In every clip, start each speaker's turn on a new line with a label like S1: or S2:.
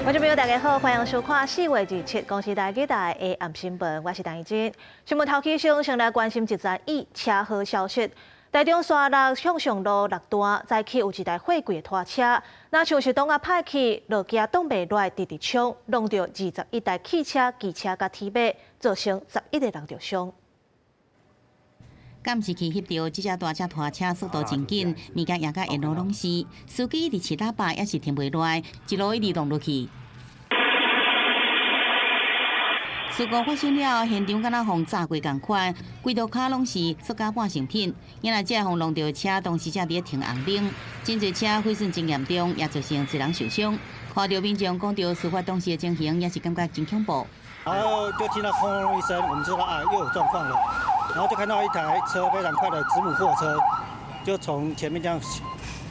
S1: 觀眾朋友，大家好，歡迎收看4月27公視台語台的 AM 新聞，我是陳怡真。新聞頭起先，先來關心一則以車禍消息。台中沙鹿向上路六段，早起有一台貨櫃拖車，若像是擋仔歹去，路肩擋袂落，直直衝，挵著21台汽車、機車佮鐵馬，造成11個人著傷。
S2: 監視器翕著這隻大隻拖車速度真緊，物件壓甲沿路攏是，司機一直試喇叭也是停袂落來，一路一直挵落去。事故發生了，現場敢若予炸過仝款，規路跤攏是塑膠半成品。原來這予挵著的車當時正佇咧停紅燈，真濟車毀損真嚴重，也造成一人受傷。看著民眾講著事發當時的情形，也是感覺真恐怖。
S3: 然後就聽到轟隆一聲，我們知道啊又有狀況了，然後就看到一台車非常快的子母貨車，就從前面這樣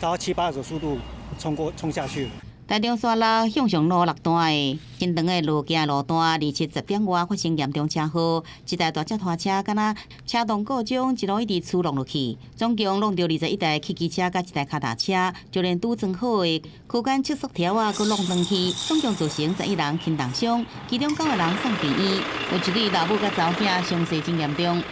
S3: 高七八十速度衝過衝下去。
S2: 台中沙鹿向上路六段的真長的路徑路段，27點外發生嚴重車禍，一台大隻拖車敢若車動故障，一路一直趨挵落去，總共挵著21台汽機車佮一台跤踏車，就連拄裝好的區間測速條仔，閣挵斷去，總共造成11人輕重傷，其中九個人送病院，有一對老母佮查某囝傷勢真嚴重。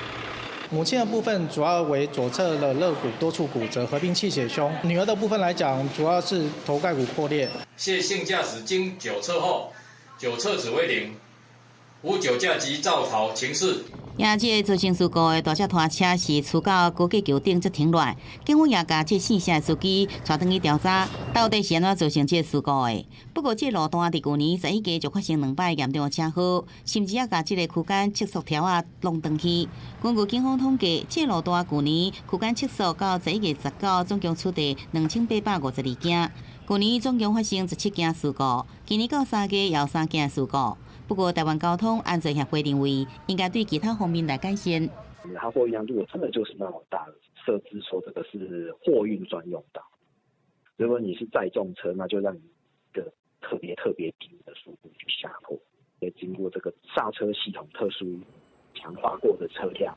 S4: 母親的部分主要為左側的肋骨多處骨折，合併氣血胸；女兒的部分來講，主要是頭蓋骨破裂。
S5: 謝姓駕駛經酒測後，酒測值為零，無酒駕及肇逃情事。
S2: 也這個造成事故的大隻拖車是趨到高架橋頂才停落來，警方也共這姓謝的司機帶轉去調查，到底是按怎造成這個事故的。不過，這個路段佇舊年11月就發生兩擺嚴重的車禍，甚至也共這個區間測速條仔挵斷去。根據警方統計，這個路段舊年區間測速到11月19，總共處罰2852件。舊年總共發生17件事故，今年到3月也有三件事故。不過，台灣交通安全協會認為，應該對其他方面來改善。
S6: 它貨運量如果真的就是那麼大，設置說這個是貨運專用道。如果你是載重車，那就讓你一個特別特別低的速度去下坡，也經過這個剎車系統特殊強化過的車輛。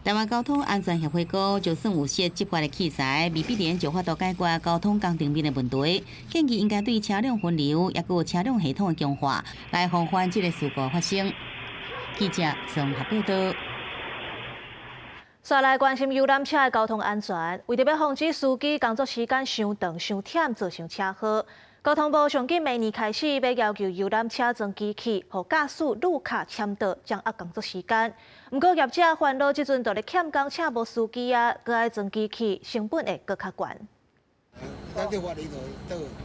S2: 台灣交通安全協會講，就算有設執法的器材，未必然就法度解決交通工程面的問題。建議應該對車輛分流，抑閣有車輛系統的強化，來防範這個事故發生。記者綜合報道。
S1: 煞來關心遊覽車的交通安全，為著欲防止司機工作時間傷長、傷忝，造成車禍，交通部上緊明年開始欲要求遊覽車裝機器，予駕駛愈較簽到，掌握工作時間。毋過業者煩惱，這陣就咧欠工請無司機啊，閣愛裝機器，成本會閣較懸。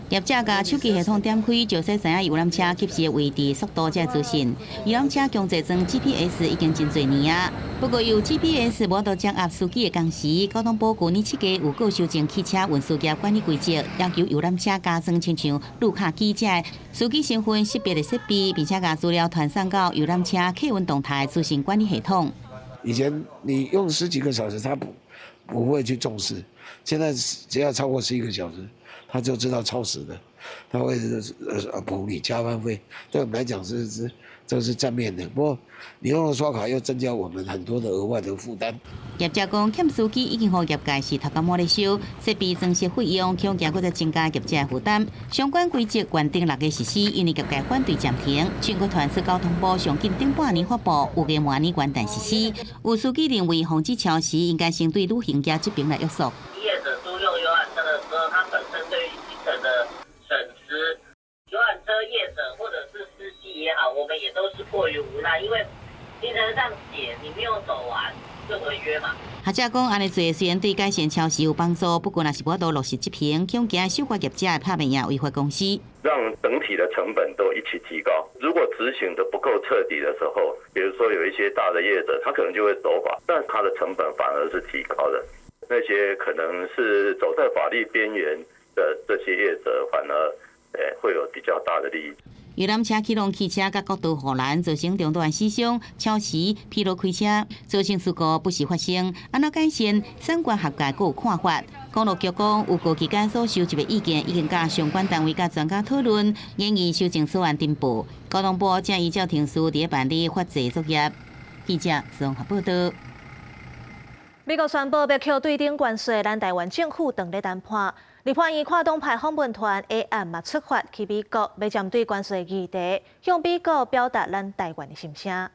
S2: 業者共手機系統點開，就使知影遊覽車及時的位置、速度這資訊。遊覽車強制裝 GPS 已經真濟年啊，不過有 GPS 無法度掌握司機的工時。交通部舊年7月有閣修正汽車運輸業管理規則，要求遊覽車加裝親像路卡機這司機身份識別的設備，並且共資料傳送到遊覽車客運動態資訊管理系統。
S7: 以前你用十幾個小時，他不會去重視，現在只要超過11個小時，他就知道超時的，他會補你加班費。對我們來講是這是正面的，不過你用了刷卡又增加我們很多的額外的負擔。
S2: 業者講，欠司機已經予業界是頭殼滿咧燒，設備裝設費用恐驚閣再增加業者的負擔。相關規則原定6月實施，因為業界反對暫停。全國傳出交通部上緊頂半年發布，預計明年元旦實施。有司機認為，防止超時應該先對旅行業這邊來約束。
S8: 業者租用遊覽車的時候，他本身對於行程的損失，遊覽車業者或者是司機也好，我們也都是迫於無奈，因為行程上寫你沒有走完就違約嘛。
S2: 學者講，按呢做雖然對改善超時有幫助，不過若是無法度落實執行，恐驚守法業者會拍拼違法公司，
S9: 讓整體的成本都一起提高。如果執行的不夠徹底的時候，比如說有一些大的業者，他可能就會守法，但他的成本反而是提高的。那些可能是走在法律邊緣的這些業者，反而會有比較大的利益。
S2: 遊覽車去挵汽車佮國道護欄，造成重大死傷、超時、疲勞開車，造成事故不時發生。按怎改善？相關學界閣有看法。公路局講，有過期間所收集的意見，已經佮相關單位佮專家討論，研議修正草案訂報。交通部正依照程序佇咧辦理法制作業。記者綜合報道。
S1: 美國宣布欲扣對等關稅，咱台灣政府當咧談判。立法院跨黨派訪問團下暗嘛出發去美國，欲針對關稅議題向美國表達咱台灣的心聲。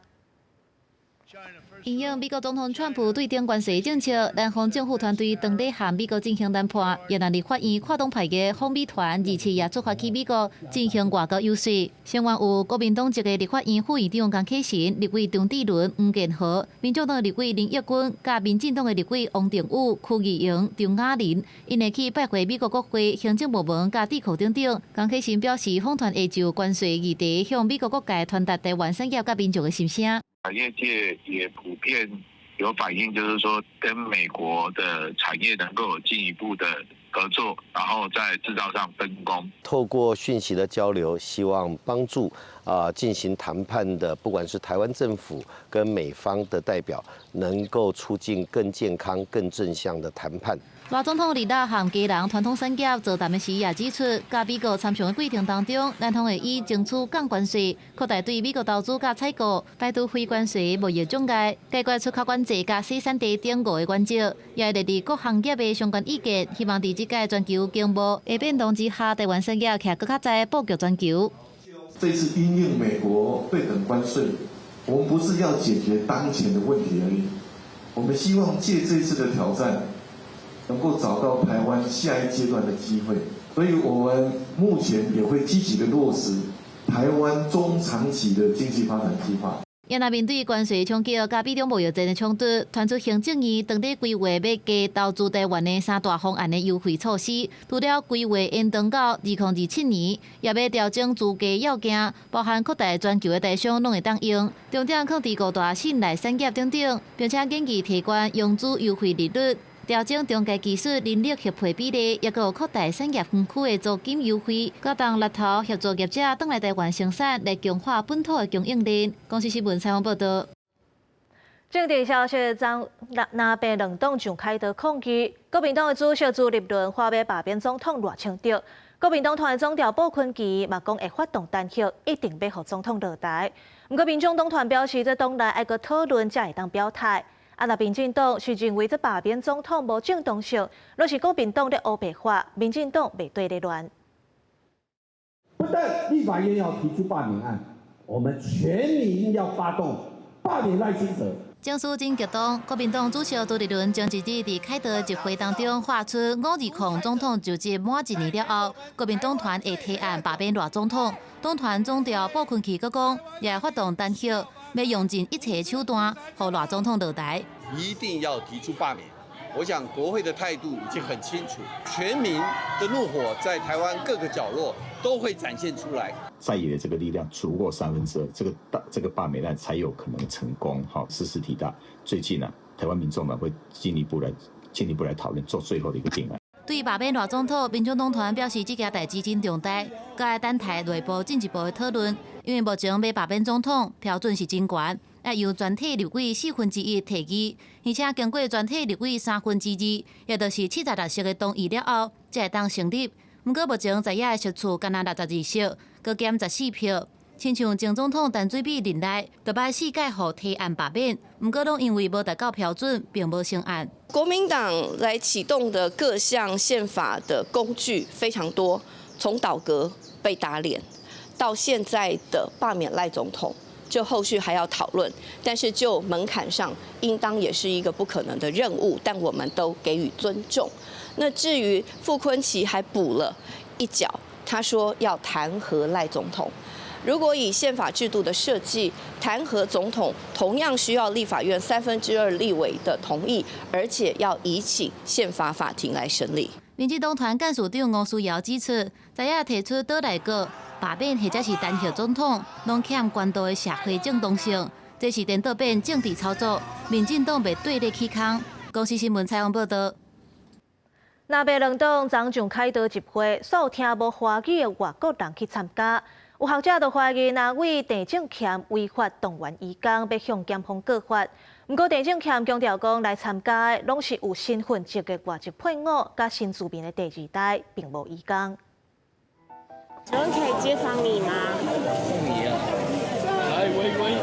S10: 因應美國總統川普對頂關稅政策，南方政府團隊當咧和美國進行談判，越南立法院跨黨派的訪美團27也出發去美國進行外交遊說。成員有國民黨籍的立法院副院長江啟臣、立委張智倫、黃健和、民眾黨立委林益君、佮民進黨的立委王定宇、柯義榮、張雅琳，𪜶會去拜會美國國會、行政部門佮智庫等等。江啟臣表示，訪團會就關稅議題向美國各界傳達台灣產業佮民眾的心聲。
S11: 產業界也普遍有反映，就是說跟美國的產業能夠有進一步的合作，然後在製造上分工。
S12: 透過訊息的交流，希望幫助進行談判的，不管是台灣政府跟美方的代表，能夠促進更健康、更正向的談判。
S10: 賴總統日和家人傳統產業座談的時也指出，佮美國參詳的過程當中，咱方會以爭取降關稅、擴大對美國投資佮採購、排除非關稅貿易障礙、解決出口管制佮洗產地等五個原則，也會列入各行業的相關意見，希望佇這屆全球經貿的變動之下，台灣產業徛閣較早布局全球。
S13: 這次因應美國對等關稅，我們不是要解決當前的問題而已，我們希望借這次的挑戰，能夠找到台灣下一階段的機會，所以我們目前也會積極的落實台灣中長期的經濟發展計劃。
S10: 也若面對關稅衝擊佮美中貿易戰的衝突，傳出行政院當咧規劃欲加投資台灣的三大方案的優惠措施，除了規劃延長到2027年，也欲調整資格要件，包含擴大全球的台商攏會當用，重點放佇五大信賴產業等等，並且建議提懸融資優惠利率。調整中介技術人力合配比例，抑閣有擴大產業園區的租金優惠，佮當獵頭協助業者轉來台灣生產，來強化本土的供應鏈。公視新聞採訪報導。
S1: 政治消息，昨藍白兩黨上開刀抗議，國民黨的主席朱立倫話欲罷免總統賴清德，國民黨團總召傅崐萁嘛講會發動彈劾，一定欲予總統落台。毋過民眾黨團表示，這黨內愛閣討論才會當表態。啊！若民進黨是認為這罷免總統無正當性，攏是國民黨咧烏白話，民進黨袂綴咧亂。
S14: 不但立法院要提出罷免案，我們全民要發動罷免賴清德。
S10: 情緒真激動，國民黨主席朱立倫前一日佇凱道集會當中，喊出520總統就職滿一年了後，國民黨團會提案罷免賴總統。黨團總召傅崐萁閣講，也會發動彈劾，欲用盡一切手段，予賴總統落台。
S15: 一定要提出罷免。我想國會的態度已經很清楚，全民的怒火在台灣各個角落都會展現出來。
S16: 在野的這個力量足夠2/3，這個罷免案才有可能成功。好，茲事體大。最近呢，台灣民眾黨會進一步來討論，做最後的一個定案。
S10: 對罷免賴總統，民眾黨團表示這件代誌真重大，閣愛等待內部進一步的討論。因為目前欲罷免總統標準是真懸，愛由全體立委1/4提議，而且經過全體立委2/3，也就是76席的同意了後，才會當成立。毋過目前在野的席次干焦62席，閣減14票。親像前總統陳水扁任內，就捌四擺予提案罷免，毋過攏因為無達到標準，並無成案。
S17: 國民黨來啟動的各項憲法的工具非常多，從倒閣被打臉，到現在的罷免賴總統，就後續還要討論，但是就門檻上，應當也是一個不可能的任務，但我們都給予尊重。那至於傅崐萁還補了一腳，他說要彈劾賴總統。如果以憲法制度的設計，彈劾總統同樣需要立法院2/3立委的同意，而且要移請憲法法庭來審理。
S10: 民進黨團幹事長吳思瑤指出，在野提出倒內閣罷免或者是彈劾總統，攏欠高度的社會正當性，這是顛倒變政治操作，民進黨袂綴咧起空。公視新聞採訪報導。
S1: 藍白兩黨昨上凱道集會，煞有聽無華語的外國人去參加。有學者就懷疑，藍委鄭正銓違法動員移工，欲向檢方告發。毋過鄭正銓強調講，來參加的攏是有身份證的外籍配偶，佮新住民的第二代，並無移工。
S18: 請問可以街訪你嗎？
S5: 你啊，來喂喂。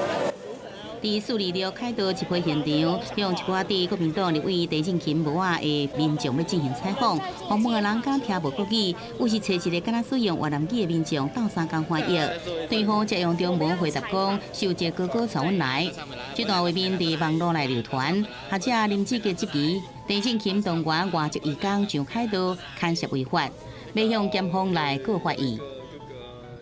S2: 佇四二六凱道集會現場，向一寡佇國民黨立委陳進琴帽仔的民眾欲進行採訪，訪問的人敢聽無國語，有時揣一个敢若使用越南語的民眾鬥相共翻譯，對方則用中文回答講：受這哥哥帶阮來。這段畫面佇網路內流傳，學者林志杰質疑陳進琴動員外籍移工上凱道牽涉違法，欲向檢方來告發伊。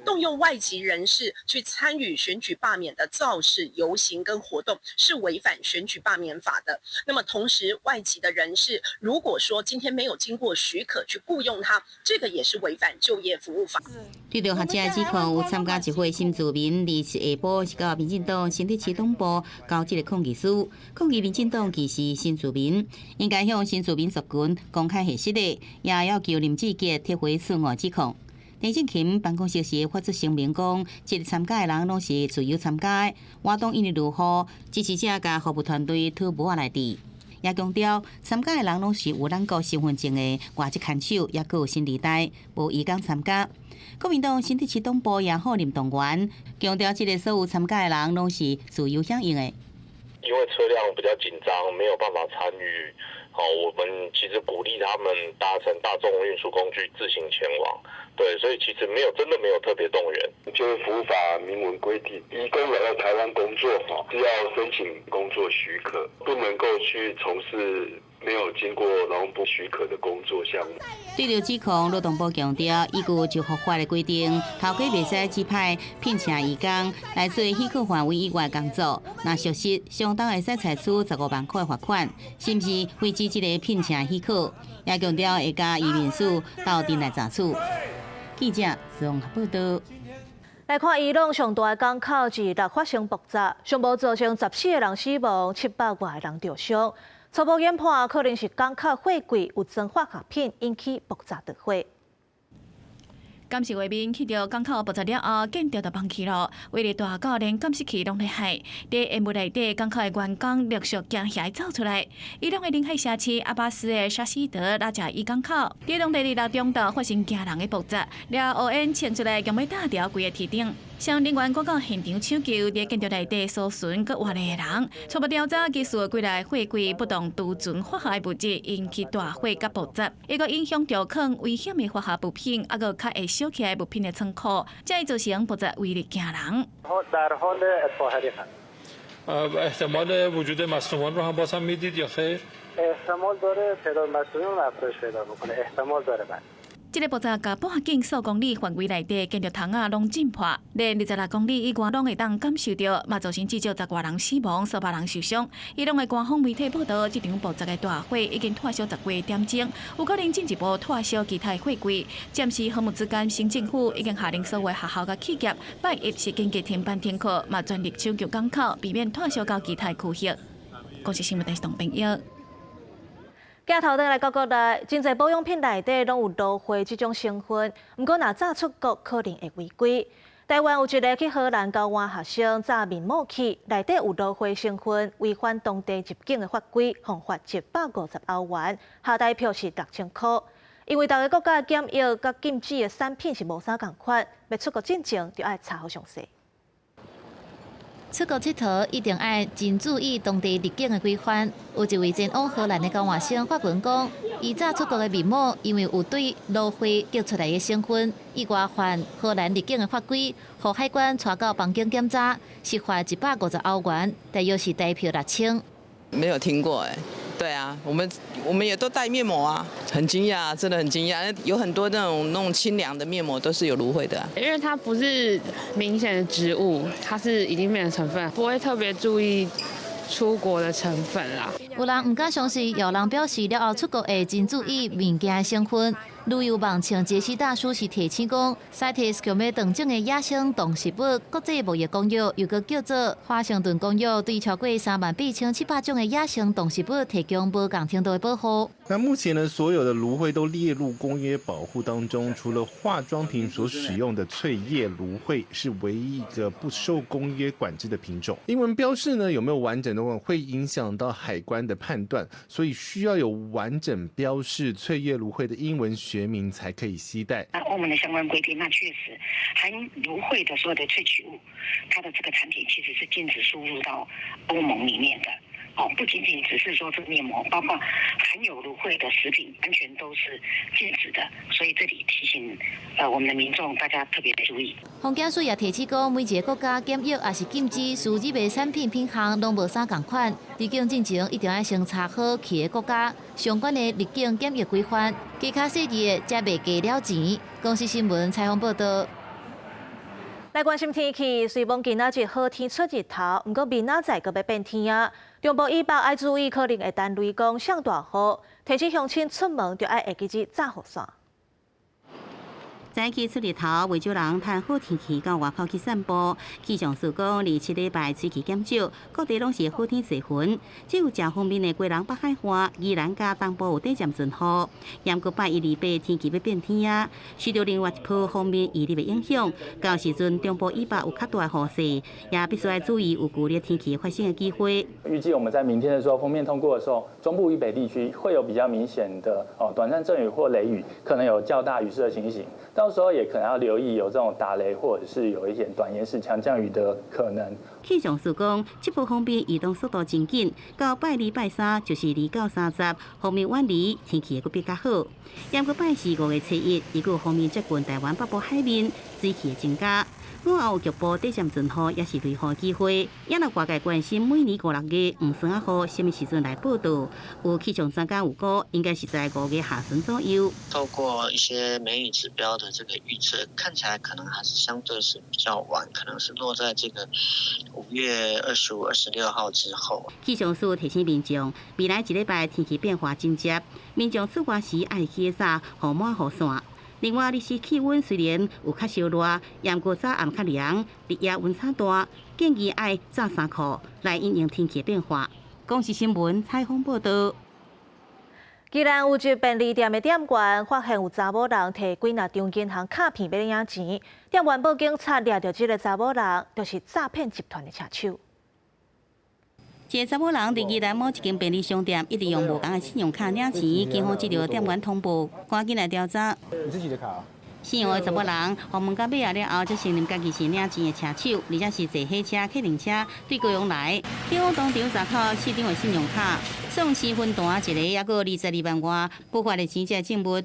S19: 動用外籍人士去參與選舉罷免的造勢遊行跟活動，是違反選舉罷免法的。那麼同時，外籍的人士如果說今天沒有經過許可去僱傭他，這個也是違反就業服務法。
S2: 對著學者指控，有參加集會新住民27下晡是到民進黨新竹市黨部交這个抗議書，抗議民進黨歧視新住民，應該向新住民族群公開核實的，也要求林志杰撤回錯誤指控。陳進琴辦公室時發出聲明講，這个參加的人攏是自由參加的，活動因為落雨，支持者佮服務團隊討帽仔來佇，也強調參加的人攏是有咱國身份證的外籍牽手，抑閣有新二代，無移工參加。國民黨新竹市黨部也否認動員，強調這个所有參加的人攏是自由響應的。
S20: 因為車輛比較緊張，沒有辦法參與。好，我們其實鼓勵他們搭乘大眾運輸工具自行前往。對，所以其實沒有真的沒有特別動員。
S21: 就業服務法明文規定，移工來到台灣工作，是要申請工作許可，不能夠去從事沒有經過勞動部許可的工作項目。
S2: 對著指控，勞動部強調，依據就服法的規定，頭家袂使指派聘請移工來做許可範圍以外工作，若屬實，相當會使採取15萬塊罰款，甚至廢止這个聘請許可。也強調會共移民署鬥陣來查處。記者綜合報道。
S1: 來看伊朗上大的港口二六發生爆炸，上無造成14個人死亡，700外個人著傷。初步研判可能是港口貨櫃有裝化學品引起爆炸著火。
S22: 監視畫面去著港口爆炸了後，建築就崩去囉，威力大到連監視器攏咧害。佇煙霧內底，港口的員工陸續驚嚇走出來。伊朗的臨海城市阿巴斯的沙西德拉扎伊港口，佇當地二六中晝發生驚人的爆炸，了烏煙衝出來，強欲罩著規个天頂。消防人員趕到現場搶救，佇建築內底搜尋閣活的人。初步調查，疑似幾台貨櫃不當儲存化學物質，引起大火佮爆炸，抑閣影響著囥危險的化學物品，抑閣較會燒起來物品的倉庫，才會造成爆炸威力驚人。
S23: احتمال وجود مصدومان رو هم باز هم میدید یا خیر؟
S24: احتمال داره تعداد مصدومین افزایش پیدا بکنه احتمال داره بله。
S22: 這个爆炸共半徑數公里範圍內底建築窗仔攏震破，連26公里以外攏會當感受著，嘛造成至少10外人死亡，數百人受傷。伊朗的官方媒體報導，這場爆炸的大火已經拖燒10幾點鐘，有可能進一步拖燒其他貨櫃。暫時荷姆茲干省政府已經下令所有學校佮企業拜一是緊急停班停課，嘛全力搶救港口，避免拖燒到其他區域。公視新聞電視董朋友。
S1: 鏡頭轉來到國內，真濟保養品內底攏有蘆花這種成分，毋過若炸出國可能會違規。台灣有一个去荷蘭交換學生炸面膜去，內底有蘆花成分，違反當地入境的法規，予罰150歐元，合台票是6000塊。因為逐个國家檢疫佮禁止的產品是無啥仝款，欲出國進前就愛查好詳細。
S10: 出國𨑨迌一定愛真注意當地入境的規範。有一位前往荷蘭的交換生發文講，伊炸出國的面膜，因為有對蘆花激出來的成分，意外犯荷蘭入境的法規，予海關帶到邊境檢查，是罰150歐元，大約是台票6000。
S25: 沒有聽過欸，對啊，我們也都帶面膜啊，很驚訝，真的很驚訝，有很多那種清涼的面膜都是有蘆薈的啊。
S26: 因為它不是明顯的植物，它是已經變成成分，不會特別注意出國的成分啦。
S10: 有人毋敢相信，有人表示了後出國會真注意物件的成分。旅遊網稱傑西大叔是提醒講，CITES 強欲斷種的野生動植物國際貿易公約，又閣叫做華盛頓公約，對超過38,700種的野生動植物提供無仝程度的保護。
S27: 那目前呢，所有的蘆薈都列入公約保護當中，除了化妝品所使用的翠葉蘆薈是唯一一個不受公約管制的品種。英文標示呢，有沒有完整的話，會影響到海關的判斷，所以需要有完整標示翠葉蘆薈的英文選學名才可以攜帶。
S3: 那歐盟的相關規定，那確實含蘆薈的所有的萃取物，它的這個產品其實是禁止輸入到歐盟裡面的。哦，不僅僅只是說這個面膜，包括含有蘆薈的食品，完全都是禁止的。所以這裡提醒，我們的民眾大家特別注意。
S10: 環境署也提醒講，每一個國家檢疫抑是禁止輸入的產品品項，攏無啥仝款。入境進前一定愛先查好去的國家相關的入境檢疫規範，加較細緻的才袂加了錢。公視新聞採訪報道。
S1: 來關心天氣，雖罔今仔日好天出日頭，毋過明仔載閣欲變天啊！中部以北愛注意，可能會等雷公上大雨，提醒鄉親出門就愛會記得紮雨傘。
S2: 早起出日頭，袂少人趁好天氣到外口去散步。氣象署講，27禮拜水氣減少，各地攏是好天濟雲。只有誠方便的基隆北海岸、宜蘭佮東部有短暫陣雨。毋過拜一、二、八天氣欲變天啊，受著另外一波鋒面移入的影響，到時陣中部以北有較大的雨勢，也必須愛注意有劇烈天氣發生的機會。
S4: 預計我們在明天的時候，鋒面通過的時候，中部以北地區會有比較明顯的短暫陣雨或雷雨，可能有較大雨勢的情形。到時候也可能要留意有這種打雷，或者是有一些短延時強降雨的可能。
S2: 氣象署講，這波鋒面移動速度真緊，到拜二、拜三就是2到30，鋒面遠離，天氣會閣變較好。毋過拜四5月初1，預計鋒面接近台灣北部海面，水氣會增加。午後有局部短暫陣雨，也是雷雨機會。也若外界關心每年5、6月黃霜仔雨啥物時陣來報到，有氣象專家有估，應該是在5月下旬左右。
S6: 透過一些梅雨指標的這個預測，看起來可能還是相對是比較晚，可能是落在這個5月25、26號之後。
S2: 氣象署提醒民眾，未來一禮拜天氣變化真濟，民眾出外時愛記得紮雨傘雨傘。另外，日時氣溫雖然有較燒熱，毋過早暗較涼，日夜溫差大，建議愛紮衫褲來因應天氣變化。公視新聞採訪報道。
S1: 宜蘭有一便利店的店員發現有查某人提幾若張銀行卡片欲領錢，店員報警察掠著這个查某人，就是詐騙集團的車手。
S2: 一个查某人佇宜蘭某一間便利商店，一直用無仝的信用卡領錢，警方接著店員通報，趕緊來調查。
S7: 你自己的卡。
S2: 姓黃的查某人，予問到尾仔了後，才承認家己是領錢的車手，而且是坐火車、客運車對高雄來。警方當場查扣4張的信用卡，喪屍分單一個，抑閣22萬外，不法的錢才證物。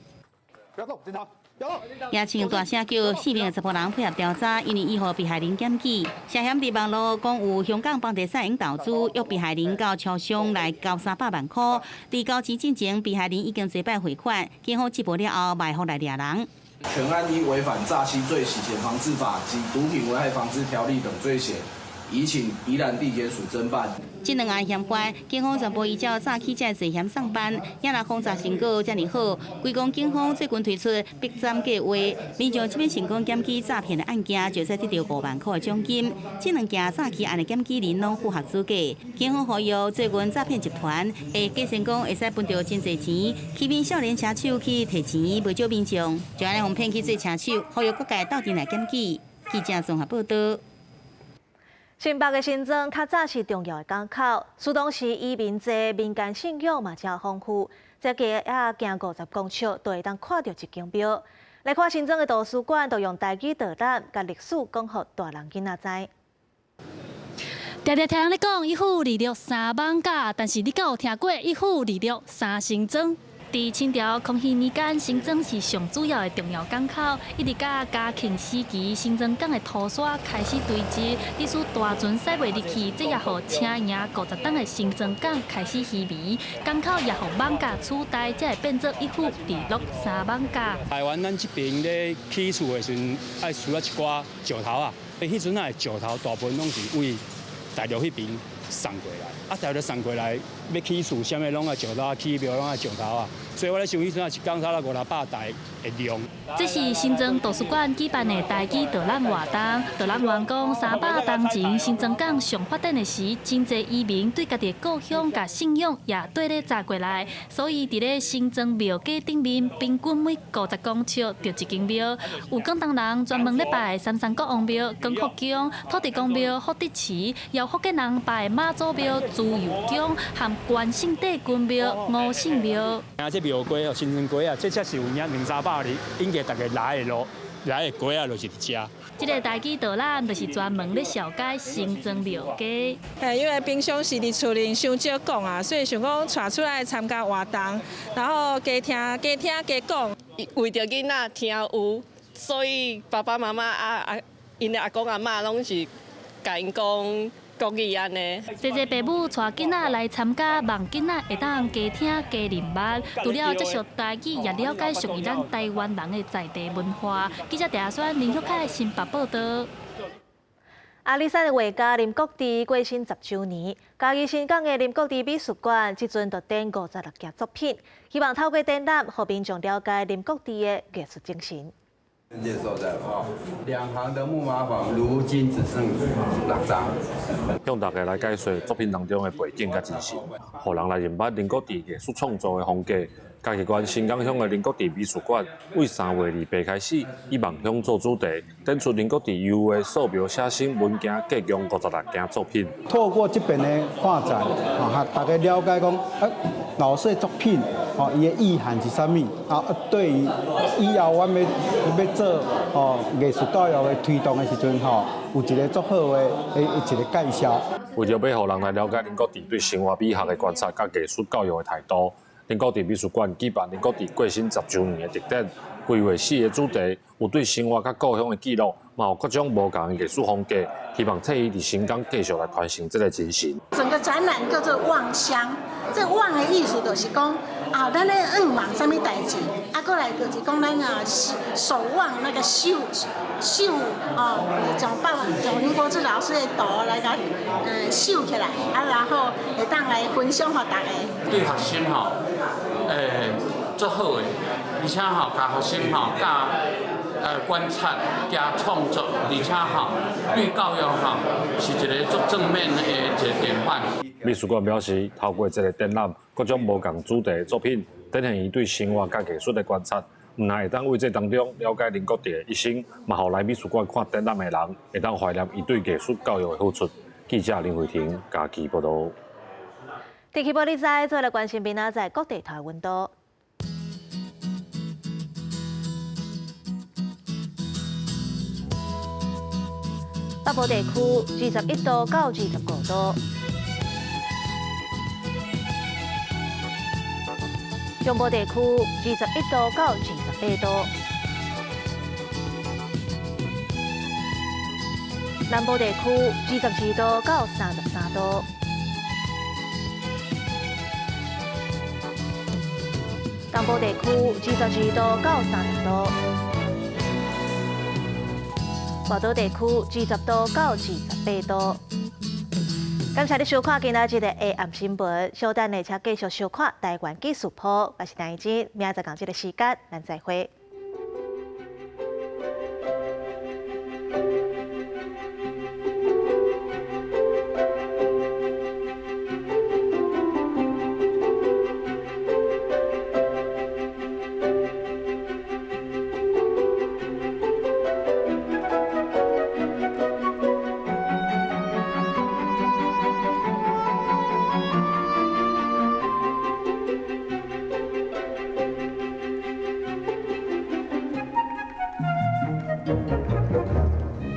S7: 不要動，警察。
S2: 也請大聲叫4名查埔人配合調查，因為伊予被害人檢舉，涉嫌佇網路講有香港房地產用投資，約被害人到超商來交300萬塊。佇交錢進前，被害人已經濟擺匯款，警方緝捕了後，埋伏來掠人。
S8: 全案依違反詐欺罪、洗錢防治法及毒品危害防治條例等罪嫌，移請宜蘭地檢署偵辦。
S2: 這兩案嫌犯，警方全部依照詐欺這罪嫌送辦。也若封查成果遮爾好，規講警方最近推出必斬計劃，民眾這擺成功檢舉詐騙的案件，就使得著5萬塊的獎金。這兩件詐欺案的檢舉人攏符合資格。警方呼籲最近詐騙集團會假成功會使分著真濟錢，欺騙少年車手去提錢，袂少民眾就按呢予騙去做車手，呼籲各界鬥陣來檢舉。記者綜合報道。
S1: 新北的新莊較早是重要的港口，蘇東時移民濟，民間信仰嘛誠豐富。這街仔行50公尺就會當看著一間廟。來看新莊的圖書館，就用台語導覽，共歷史講予大人囡仔知。
S9: 常常聽人咧講一府二鹿三艋舺，但是你敢有聽過一府二鹿三新莊？佇清朝康熙年間，新莊是上主要的重要港口，一直到嘉慶時期，新莊港的土沙開始堆積，致使大船駛袂入去，這也予車營50擔的新莊港開始稀微，港口也予艋舺取代，才會變做一府二鹿三艋舺。
S23: 台灣咱這邊咧起厝的時陣，愛需要一寡石頭啊，彼陣仔的石頭大部分攏是為大陸彼邊送過來，啊，大陸送過來欲起厝，啥物攏愛石頭，起廟攏愛石頭啊。所以我咧想，彼陣仔一工差不多5、600台的量。
S9: 這是新莊圖書館舉辦的台語導覽活動。導覽員講，300年前新莊港上發展的時，真濟移民對家己的故鄉佮信仰也綴咧紮過來，所以佇咧新莊廟街頂面，平均每50公尺就一間廟。有廣東人專門咧拜三山國王廟、光福宮、土地公廟、福德祠，也有福建人拜媽。媽祖廟、自由宮和關聖帝君廟、吳姓廟。
S23: 啊，這廟街哦，新庄街啊，這才是有影兩三百年，應該大家來的路，來的街仔就是佇遮。
S9: 這个台語導覽就是專門咧紹介新庄廟街。
S11: 嘿，因為平常時佇厝裡傷少講啊，所以想講帶出來參加活動，然後加聽加聽加講。
S12: 為著囡仔聽有，所以爸爸媽媽𪜶的阿公阿嬤攏是共𪜶講國語按呢。
S9: 濟濟爸母帶囡仔來參加，望囡仔會當加聽加認捌，除了接受台語，也了解屬於咱台灣人的在地文化。記者鄭阿選、林玉凱新北報道。
S1: 阿里山的畫家林國治過身10週年，嘉義新港的林國治美術館這陣就展56件作品，希望透過展覽，予民眾了解林國治的藝術精神。
S13: 介紹的哦，兩行的木馬房如今只剩6張。
S20: 向大家來解說作品當中的背景佮精神，予人來認捌林國治藝術創作的風格。嘉義縣新港鄉的林國治美術館，為3月28開始，以夢鄉做主題，展出林國治油畫、素描、寫生、文件，計共56件作品。
S14: 透過這邊的畫展，啊，大家了解講，老師的作品，哦，伊的意涵是啥物？啊，對於以後阮欲做哦藝術教育的推動的時陣，吼，有一個足好的一個介紹。
S20: 為著欲予人來了解林國治對生活美學的觀察，佮藝術教育的態度。林國治美術館舉辦林國治過身10週年的特展，規劃4個主題，有對生活佮故鄉的記錄，嘛有各種無仝的藝術風格，希望替伊佇新港繼續來傳承這個精神。
S15: 整個展覽叫做“望鄉”，這個“望”的意思就是講啊，咱咧向望啥物代誌，啊，閣來就是講咱啊守望那個繡繡哦，從爸爸從林國治老師的圖來共繡起來，啊，然後會當來分享予大家。
S16: 對學生吼，足好的，而且吼，教學生吼教觀察加創作，而且吼對教育吼是一個足正面的一個典範。
S20: 美術館表示，透過這個展覽，各種無仝主題的作品，展現伊對生活佮藝術的觀察，毋但會當為這當中了解林國治的一生，嘛予來美術館看展覽的人會當懷念伊對藝術教育的付出。記者林慧婷嘉義報導。
S1: 天氣報你知，做來關心明仔載各地頭溫度。北部地區21度到25度，中部地區21度到28度，南部地區22度到33度。東部地區22度到30度，外島地區20度到28度。感謝你收看今仔日的下暗新聞，稍等下請繼續收看台灣記事報。我是陳怡靜，明仔載仝這个時間，咱再會。